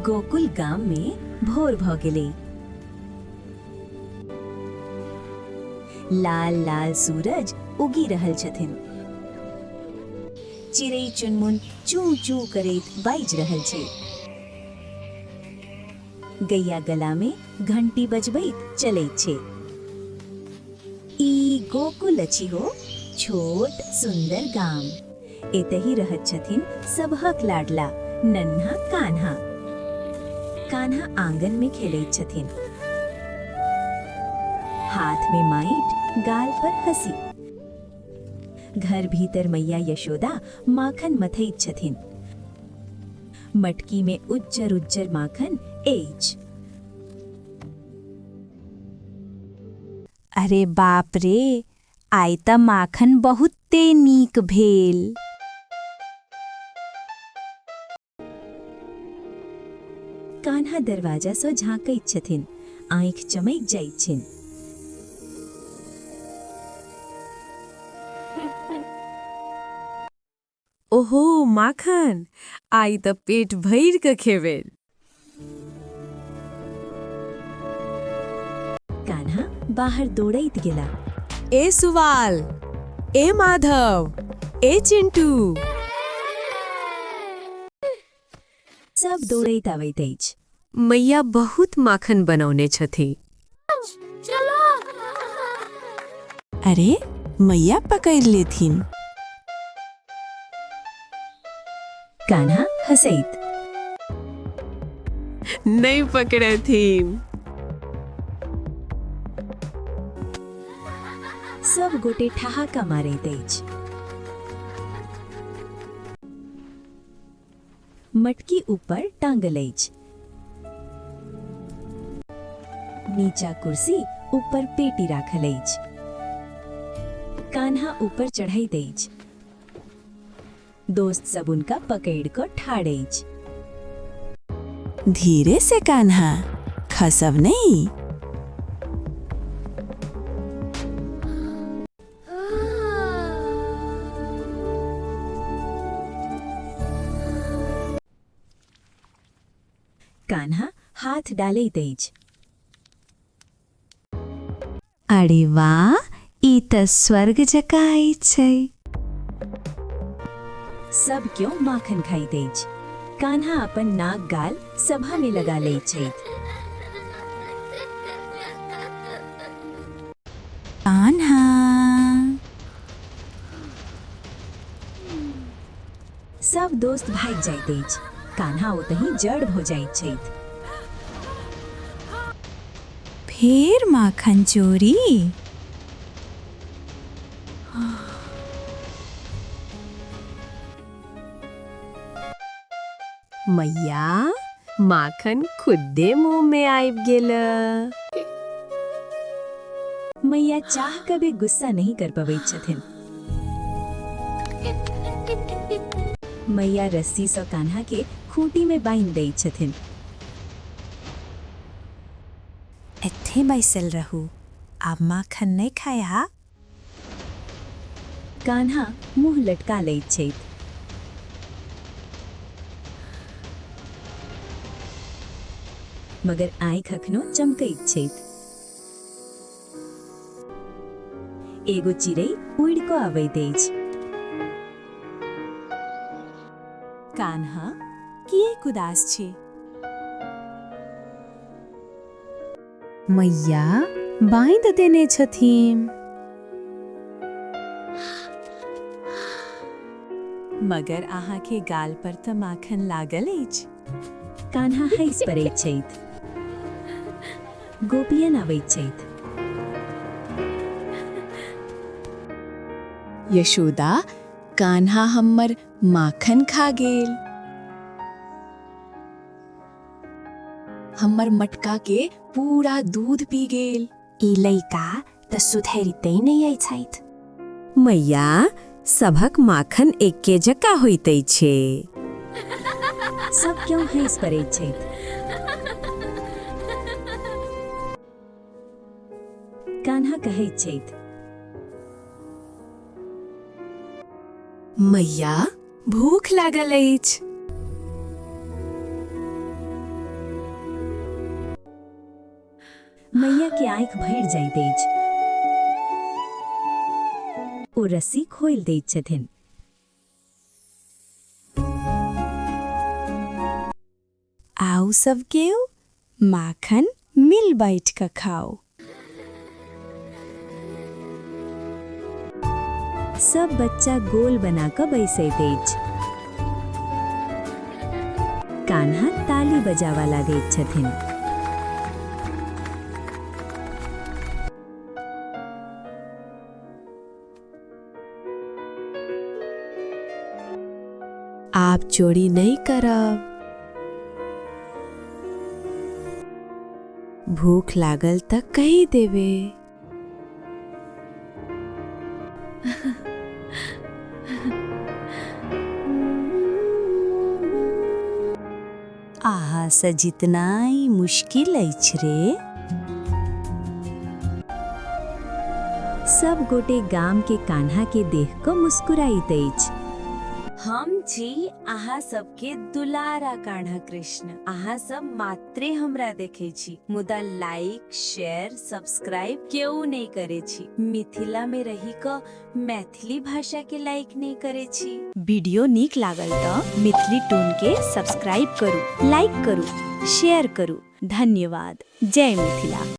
गोकुल गाम मे भोर भऽ गेलै। लाल लाल सूरज उगि रहल छथिन। चिड़ै चुनमुन चू चू करैत बाजि रहल छै। गैया गला मे घंटी बजबैत चलैत छै। ई गोकुल अछि हो, छोट सुंदर गाम। एतहि रहत छथिन सबहक लाडला नन्हा कान्हा। कान्हा आंगन में खेलैत छथिन। हाथ में माइट, गाल पर हंसी। घर भीतर मैया यशोदा माखन मथैत छथिन। मटकी में उज्जर उज्जर माखन अछि। अरे बाप रे, आइ तऽ माखन बहुते नीक भेल। कान्हा दरवाजा सँ झाँकैत छथिन, आँखि चमकि जाइत छनि। ओहो माखन, आइ तऽ पेट भरि कऽ खेबै। कान्हा बाहर दौड़ैत गेला। ए सुवाल, ए माधव, ए चिंटू। सब दौड़ैत अबैत अछि। मैया बहुत माखन बनौने छथि। अरे मैया पकड़ि लेथिन। कान्हा हँसैत। नहि पकड़थिन। सब गोटे ठहाका मारैत अछि। मटकी ऊपर टांगल अछि। नीचा कुर्सी ऊपर पेटी राखल अछि। कान्हा ऊपर चढ़ैत अछि। दोस्त सब उनका पकड़ि कऽ ठाढ़ अछि। धीरे से कान्हा, खसब नहि। कान्हा हाथ डालैत अछि। अरे वाह, ई तऽ स्वर्ग जकाँ अछि। सब क्यो माखन खाइत अछि। कान्हा अपन नाक गाल सभा में लगा लैत छथि। कान्हा। सब दोस्त भागि जाइत अछि। कान्हा ओतहि जड़ भऽ जाइत छथि। फेर माखन चोरी। मैया, माखन खुद्दे मुंह में आबि गेल। मैया चाह कऽ भी गुस्सा नहीं कर पबैत छथिन। मैया रस्सी सँ कान्हा के खूंटी में बान्हि दैत छथिन। एत्थे बैसल रहू, आब माखन नहि खाय हा। कान्हा मुंह लटका लैत छथि। मगर आँखि अखनो चमकैत छथि। एगो चिड़ै उड़ि कऽ अबैत अछि। कान्हा, किएक उदास छी? मैया बाँधि देने छथिन। मगर अहाँके गाल पर तऽ माखन लागल अछि। कान्हा हँसि पड़ैत छथि। गोपियन अबैत छथि। यशोदा, कान्हा हम्मर माखन खा गेल। हम्मर मटका के पूरा दूध पी गेल। ई लइका तऽ सुधरिते नहि छथि। मैया, सभक माखन एके जकाँ होइत छै। सब क्यों हँसि पड़ैत छथि। कान्हा कहैत छथि। मैया, भूख लागल अछि। मैया के आँखि भरि जाइत अछि। ओ रस्सी खोलि दैत छथिन। आउ सब केओ माखन मिल बैठ कऽ खाउ। सब बच्चा गोल बना कऽ बैसैत अछि। कान्हा ताली बजाबऽ लागैत छथिन। आब चोरी नहि करब। भूख लागल तऽ कहि देबै। आहा सँ जितनाइ मुश्किल अछि रे। सब गोटे गाम के कान्हा के देख कऽ मुस्कुराइत अछि। हम छी अहाँ सबके दुलारा कान्हा कृष्ण। अहाँ सब मात्रे हमरा देखे छी, मुदा लाइक शेयर सब्सक्राइब केओ नहि करे छी। मिथिला में रही क मैथिली भाषा के लाइक नहि करे छी। वीडियो नीक लागल तऽ मिथिली टोन के सब्सक्राइब करू, लाइक करू, शेयर करू। धन्यवाद। जय मिथिला।